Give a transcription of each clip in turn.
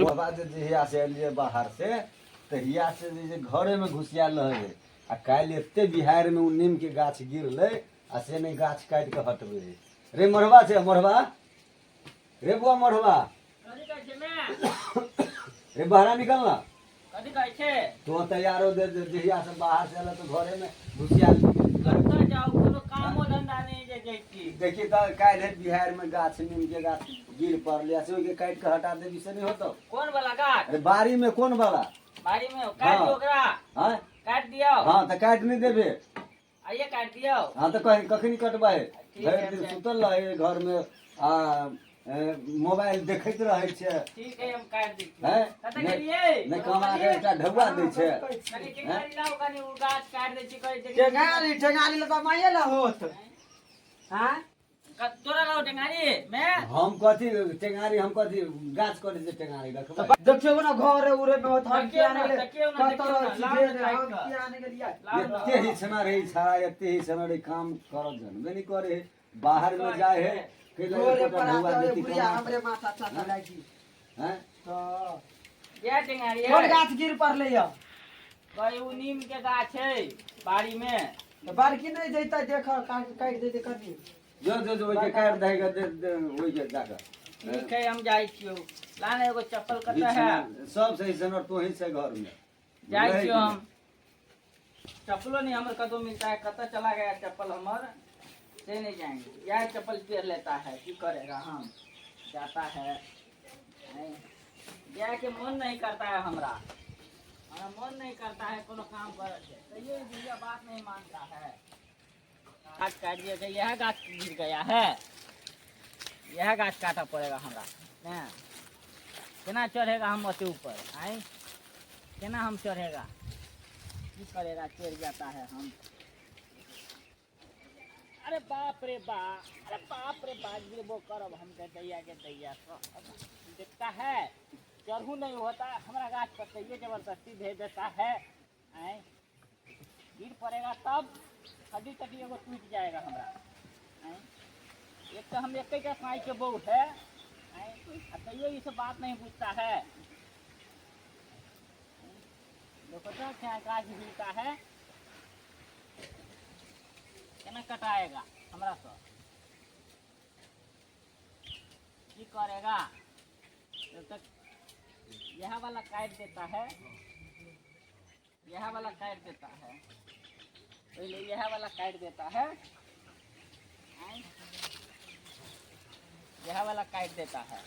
बाबा जे जहिया से एलियै बाहर से तहिया से जे छै घरे में घुसियाल रहै आ काल्हि एते बिहाड़ि में ओ नीम के गाछ गिरलै आ से नहि गाछ काटि के हटबै है। रे मढ़वा छै मढ़वा रे बुआ मढ़वा कथी कहै छै मैं रे बहरा निकल ना कथी कहै छै तो तैयार हो जहिया से बाहर से एल तो घरे में घुसियाल कतऽ जाउ कोनो कामो धंधा नहि जे जाइ छी देखिए तऽ काल्हि बिहार में गाछ नीम के गाछ गिर पड़ले से ओहिके काटि के हटा देबी से नहीं होतो कोन वाला गाछ अरे बाड़ी में कोन वाला बाड़ी में काट हाँ। दियौ ओकरा हाँ काट दियौ हाँ तऽ काटि नहीं देबे आइए काट दियौ हाँ तऽ कहीं कखनी कटबै ठीक भरि है, दिन ठीक। सुतल रहे घर में आ मोबाइल देखैत रहै छै ठीक है हम काट दै छी हैं? कतऽ नहि- गेलियै नहि कमा के एकटा ढौआ दै छै कनि टेंगारी लाउ कनि ओ गाछ काटि दै छी कहै छै टेंगारी टेंगारी लऽ तऽ माइये लऽ होत हाँ तोरा लाउ टेंगारी मैं हम कथी टेंगारी हम कथी गाछ करै छै टेंगारी रखबै देखियौ ने घर उरे में होत हम देखियौ किया ने, ने देखियौ ने, कतऽ देखियौ ने, रहै छी लाउ भेल ने काटि हम कऽ। किया ने गेलियै लाउ ने। एते ही छना रही छाड़ा एते ही छना रही काम करत जनबे नहीं करे है बाहर में जाए है कैला घरे एकोटा पर ढौआ आते देती बुढ़िया कमा हमरे माथा चाटा लागि हैं तऽ इएह टेंगारी कोन है गाछ गिर पड़लै यऽ कही ओ नीम के गाछ है बाड़ी में तऽ बड़की नहि जैतै देख काटि काटि देतै कनि जो जो जो ओहिके काटि दही के दे दे ओहिके जाके ठीक है हम जाइ छियौ ला ने एगो चप्पल कतऽ है सब सही सनर तोही छै घर में जाइ छियौ हम चप्पलो नहीं हमर कतौ मिलता है कतऽ चला गया चप्पल हमर से नहीं जाएंगे यह चप्पल पेर लेता है की करेगा हम जाता है हैं? जाए के मन नहीं करता है हमरा हमरा मन नहीं करता है कोनो काम करे के तैयो ई बुढ़िया बात नहीं मानता है गाछ काट दिया यह गाछ गिर गया है यह गाछ काटऽ पड़ेगा हमरा ने केना चढ़ेगा हम ओते ऊपर आय केना हम चढ़ेगा की करेगा चढ़ जाता है हम अरे बाप रे बा अरे बाप रे बा गिरबो करब हम के दैया के दैया देखता है चढ़ू नहीं होता हमारा गाछ पर तैयो जबरदस्ती भेज देता है आय गिर पड़ेगा तब हड्डी तड्डी एगो टूट जाएगा हमरा आँय एक तो हम एक का साई के बहू है आँय आ तैयो ये सब बात नहीं पूछता है देखो तो क्या गाछ हिलता है केना कटाएगा हमरा से की करेगा जब तक यह वाला काट देता है यह वाला काट देता है पहले यह वाला काट देता है यह वाला काट देता है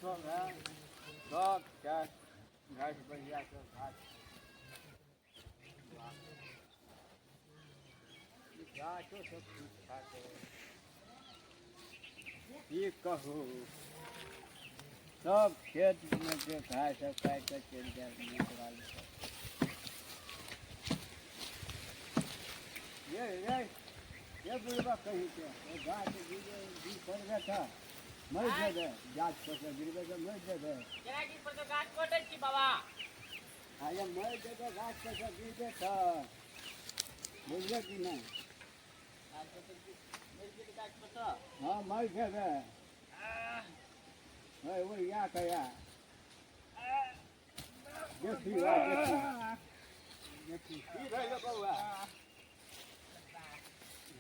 सब घास बढ़िया सब घास गाछो सब ठीक ठाक है की कहू सब खेतमे जे घास सब काटि कऽ चलि जायब निकल ये ये ये बुढ़बा कहीं के गाछ गिर पड़बे तऽ मरि जेबै गाछ पर से गिरबै तऽ मरि जेबै केना गिर पड़तौ गाछ कटै छी बाबा आ ये मरि जेबै गाछ पर से गिरबै तऽ बुझबै कि नहि गाछ पर से मरि जेतै गाछ पर तऽ हँ मरि जेबै है ओ या कया देखी वा देखी देखी की भेल बौआ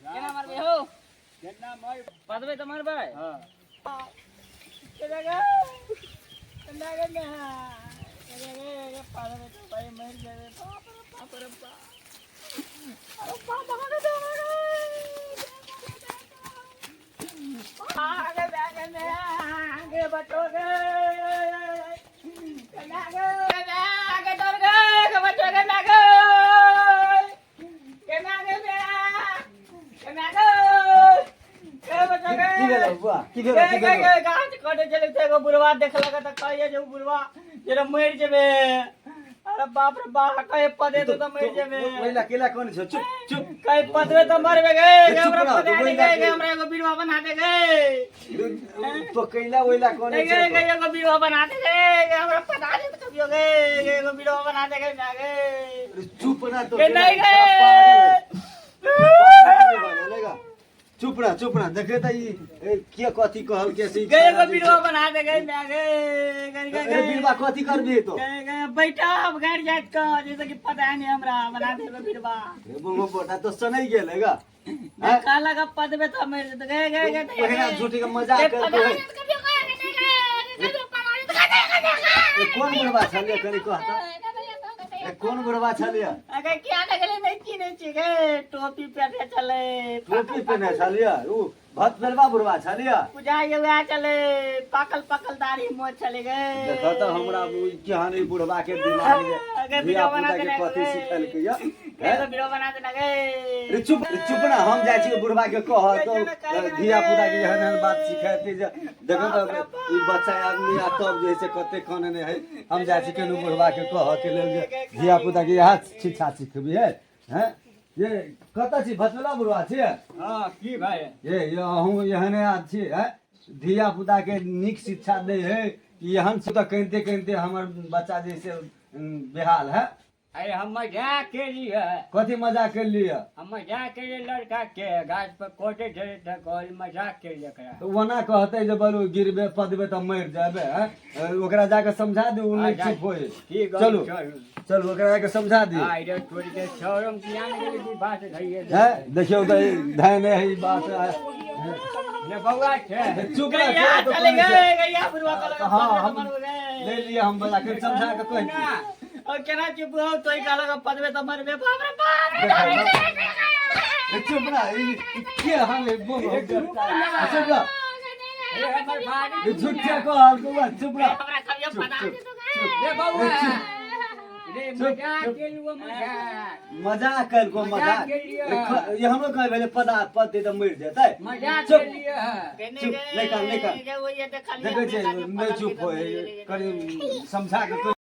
केना मारबै हो केना मरि पदबै तऽ मारबै हँ केना गे केना गे ना केना गे पदबै तऽ भाई मरि जेबै बाप रे बाप रे बाप अरे बाप भागे दे आगे आगे में आगे बचो गे केना गे आगे डर गे बचो गे ना गे केना गे केना गे की भेल बुआ की भेल की भेल गाछ कटे चले एगो बुढ़वा देखलक तऽ कहैया जे ओ बुढ़वा जेना मरि जेबे अरे बाप रे बाप, कहे पदे तो मर जेबे। ओहिला केला कोन छौ? चुप चुप। कहे पदवे तो मरबे गए। ए, चुप हमरा रह, पदे तू नहीं ओहिला गए। के- हमरा एगो बीरवा बना दे गए। तो कैला ओहिला कोन गए छौ? गए, एगो बीरवा बना दे गए। हमरा पता नहीं तो कभियो गए, गए, एगो बीरवा बना दे गए ना गए। चुप ना तो गए नहीं गए। चुप रह, चुप रह। देखे त ई के कथी कहल के से गए, एगो बीरवा बना दे गए ना गए गए गए। अरे बीरबा कथी करबी तो? गए गए, बैठा अब घर जात का जैसे कि पता नहीं, हमरा बना दे एगो बीरवा। रे बोगो बोटा तो सनै गेल गा। का लगा पद में तो मर जेतै। गए गए गए। ओहिना झूठी के मजाक कर तो। ए, कोन बुढ़बा छलियै? कनि कह त, ए, कोन बुढ़बा छलियै? अगर क्या लगले नहीं चिन्है छी गे, टोपी पहिरने छलै। टोपी पहिने छलियै? उ भत बेलबा बुढ़बा छलियै? पूजा ये वएह छलै, पाकल पाकल दाढ़ी मोछ छलै गे। देख त हमरा उ केहन ई बुढ़बा के दिमाग जे अगर धिया बीरबा बना पुता के देने कथी गए। सिखेलकै या? एगो बीरबा बना देना गे। रे चुप, रे चुप ना, हम जाइ छियै बुढ़बा के कह तो धिया पुता के एहन एहन बात सिखेतै जे देखो त ई बच्चा आदमी आ तब जे है से कते कनने है। हम जाइ छी केनु बुढ़बा के कह के लेल जे धिया पुता के इएह शिक्षा सिखबी है। हैं ये कतऽ छी? भतवेला बुढ़बा छियै? हँ, की भाई? ये ये अहूँ एहने आद छी हैं? धिया पुता के नीक शिक्षा दै है कि एहन से तऽ कनिते कनिते हमर बच्चा जे से बेहाल है। अरे हम मजाक केलियै। कथी मजाक केलियै? हम मजाक केलियै, लड़का के गाछ पर कोटे छलै तऽ कहली मजाक केलियै एकरा। तऽ ओना कहतै जे बलू गिरबे पदबे तऽ मरि जेबे हैं? ओकरा जाके समझा दू, ओ नहि चुप होय। ठीक है। चलू। चलू। चलू, ओकरा जाके समझा दी। आइ रे छोड़ि के शरम किया ने गेलै कि बात धैये। हैं, देखियौ तऽ धैने है ई बात। ने बौआ छै। चुप रह। गैया तो चले कहै छै। गए, गैया बुढ़वा कहलक हाँ, पदवे हम तऽ मरबे गए। ले लिअ, हम बजा के समझा के कहि दियौ। और केना चुप हो तो कहलक पदवे तऽ मरबे। बाप रे बाप रे। ए, चुप रह। ई के हम बोल, चुप रह। हे हमर भारी। ई झूठे कहल को, चुप रह। हमरा कभियो चुप पता चुप चुप। रे बौआ ए, चुप। रे। चुप, मजाक चुप। केलियै मजाक। मजाक कलको मजाक मजाक। केलियै। ये हमरो कहै भेलै पदा पद दे तऽ मरि जेतै। मजाक चुप। केलियै। चुप, नहि कान, नहि कान। देखै छियै नहि चुप होय, कनि समझा के कहि।